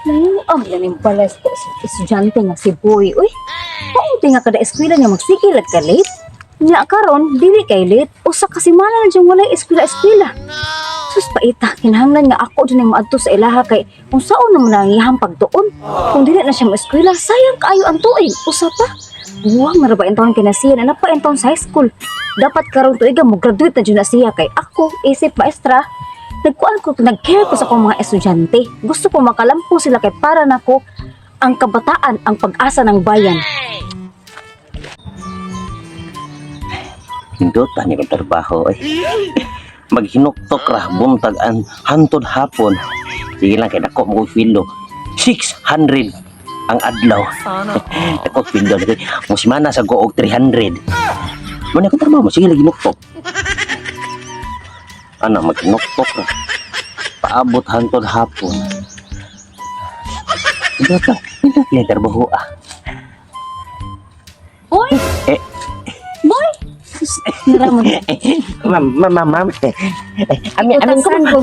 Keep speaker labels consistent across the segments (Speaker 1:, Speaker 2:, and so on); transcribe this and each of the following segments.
Speaker 1: Layo ang ganing pala sa estudyante nga si Boy. Uy, paunti nga kada eskwela niya magsigil ka late. Nya karon dili kay late. Usa ka semana na diyang walay eskwela-eskwela. Sus paita, kinahanglan nga ako dyan ang maadto sa ilaha kay kung saon naman ang iyahang pagtuon. Kung dili na siya maeskwela, sayang kaayo ang tuig. Usa pa, buwang na ra ba taon kay na siya na napa taon sa high school. Dapat karon tuiga mo graduate na jud na siya kay ako isip maestra. Nagkuan ko, nag-care ko sa akong mga estudyante. Gusto ko makalampo sila kay para nako ang kabataan ang pag-asa ng bayan.
Speaker 2: Hindot ni kong trabaho eh. Maghinuktok ra buntag an hantod hapon. Sige lang kay dako mo sweldo. 600 ang adlaw. Dako sweldo mo semana sa goog 300. Mo na akong trabaho mo sige lagi hinuktok. Ana maghinuktok ra. Paabot hantod hapon. Hindot ka. Hindot ni trabaho ah.
Speaker 1: Boy!
Speaker 2: Eh.
Speaker 1: Boy! Nira mo.
Speaker 2: Ma'am, ma'am, ma'am, ma'am. Ami, amin ko.
Speaker 1: Ikutasan ko,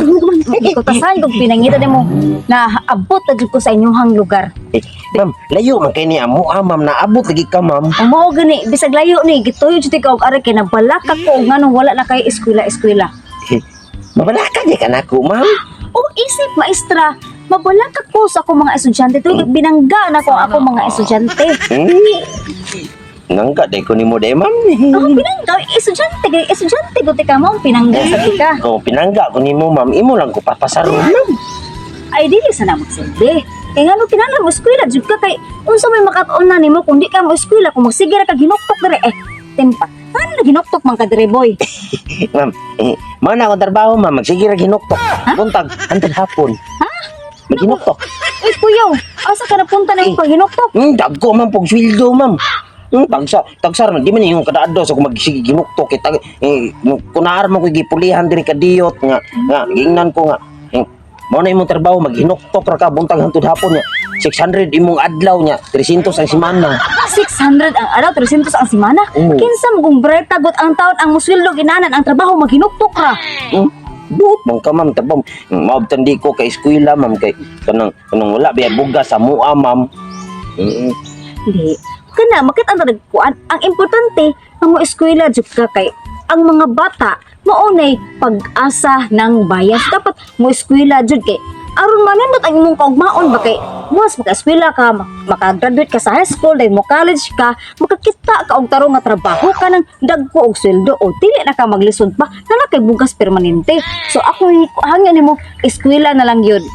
Speaker 1: ikutasan ko pinangita nimo na abot na jud ko sa inyong lugar.
Speaker 2: Eh, ma'am, layo man kay ni amo ah, ma'am, naabot lagi ka, ma'am.
Speaker 1: Mao gani bisag layo ni gituyo jud ikaw og ari kay nabalaka ko og nganong wala na kay eskwela-eskwela.
Speaker 2: Eh, mabalaka di ka nako, ma'am.
Speaker 1: O isip maestra, mabalaka ko sa akong mga estudyante tuig binangga na ko ang akong mga estudyante.
Speaker 2: Nangga day ko nimo day, ma'am.
Speaker 1: Ako pinangga, estudyante kay estudyante ko tika mo pinangga sa tika.
Speaker 2: Kung pinangga ko nimo, ma'am, imo lang ko papasaron, ma'am.
Speaker 1: Ay dili sa na magsilbi. Kay ngano kinahanglan mo eskwela jud ka kay unsa may makatuon na nimo kung di ka mo eskwela kung magsige ra kag hinuktok dire eh tempa. Ngano na hinuktok man ka dire, boy?
Speaker 2: Ma'am, eh, mao na akong trabaho, ma'am. Magsige ra hinuktok. Buntag, hantod hapon. Ha? Maghinuktok.
Speaker 1: Uy kuyaw, asa ka napunta na yung paghinuktok?
Speaker 2: Dagko ma'am pog sweldo, ma'am. Tagsa, tagsar di man yung kada adlaw sa kung magsige ginuktok kay tag eh, kunaar mo ko gipulihan diri kadiyot nga nga gingnan ko nga eh, mao na imong trabaho maghinuktok ra ka buntag hantod hapon nga 600 imong adlaw nya 300 ang semana.
Speaker 1: 600 ang araw, 300 ang semana.
Speaker 2: Oo.
Speaker 1: Kinsa mo kung breta gut ang taon ang musweldo ginanan ang trabaho maghinuktok ra.
Speaker 2: Buot man ka ma'am trabaho. Maobtan di ko kay eskwela ma'am kay kanang kanang wala biya bugas sa mua ma'am.
Speaker 1: Hindi. Kana makita ang nagkuan. Ang importante nga mo eskwela jud ka kay ang mga bata maunay pag-asa ng bayan. So, dapat mo eskwela jud kay aron manindot ang imong kaugmaon ba kay once maka-eskwela ka, maka-graduate ka sa high school, dahil mo college ka, makakita ka og tarong nga trabaho ka ng dagko og sweldo o dili na ka maglisod pa na kay bugas permanente. So ako hangyo nimo eskwela na lang yun.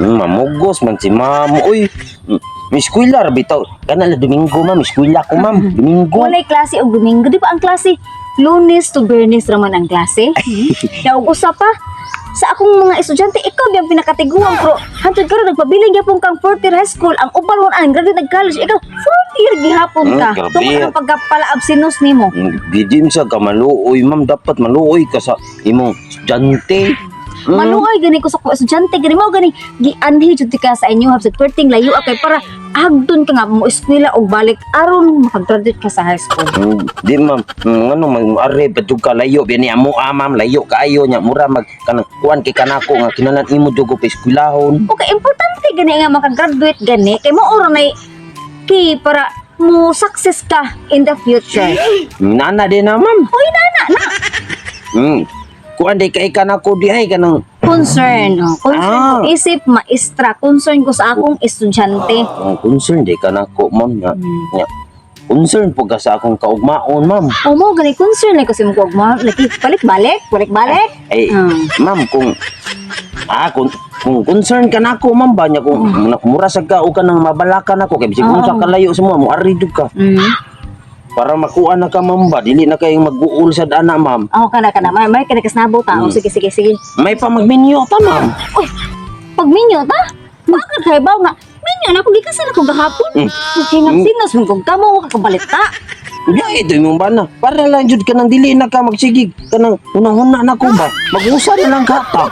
Speaker 2: Mamugos man si ma'am. Uy, may eskwela ra bitaw. Kana la Domingo ma'am, eskwela ko ma'am. Domingo.
Speaker 1: Walay klase og Domingo. Di ba ang klase? Lunes to Biyernes raman ang klase. Ya og usa pa sa akong mga estudyante, ikaw biyang pinakatiguang pero hantod karon nagpabilin gyapon kang fourth year high school, ang uban mo ang graduate nag college, ikaw fourth year gihapon ka.
Speaker 2: Grabe.
Speaker 1: Tungod ang pagkapala-absinus nimo.
Speaker 2: Gidim sa ka maluoy ma'am, dapat maluoy ka sa imong estudyante.
Speaker 1: Maluoy gani ko sa akong estudyante gani mo gani gianhi jud ka sa inyo hapsad perting layo kay para hagdon ka nga mo eskwela og balik aron makagraduate ka sa high school.
Speaker 2: Di ma'am, ano mag are pa jud ka layo biya ni amo ah, ma'am, layo kaayo nya mura mag kanang kuan kay kanako nga kinalan imo jud ko pa eskwelahon.
Speaker 1: Okay, importante gani nga makagraduate gani kay mo ora nay key para mo success ka in the future.
Speaker 2: Nana din na ma'am.
Speaker 1: Uy, nana, na.
Speaker 2: Kuan di kay kanako di ay kanang
Speaker 1: Concern, oh. Concern
Speaker 2: Ah.
Speaker 1: ko isip maestra, concern ko sa akong estudyante.
Speaker 2: Ang concern di kanako ma'am nga. Nga concern po ka sa akong kaugmaon ma'am.
Speaker 1: O mo gani concern like ko sa imong kaugmaon, lagi balik-balik, balik-balik.
Speaker 2: Ay, ma'am, kung ah, kung concern ka nako ma'am ba niya kung mura sa ka o ka nang mabalakan ako kay bisag
Speaker 1: Oo.
Speaker 2: unsa ka layo sa mo ari jud ka para makuha na ka ma'am ba dili na kayong mag-uul sa dana ma'am.
Speaker 1: Ako kana kana, may kana kasnabo ta. Oh, sige sige sige.
Speaker 2: May pa magminyo ta ma'am.
Speaker 1: Uy, pag minyo ta, bakit kay baw nga minyo na ako gikasal ako gahapon. Hingap sinos kung kamo ka kabalit ta.
Speaker 2: Ya ito imong bana para lang jud ka nang dili na ka magsigig kanang hunahuna na ko ba mag-usa na lang ka ta.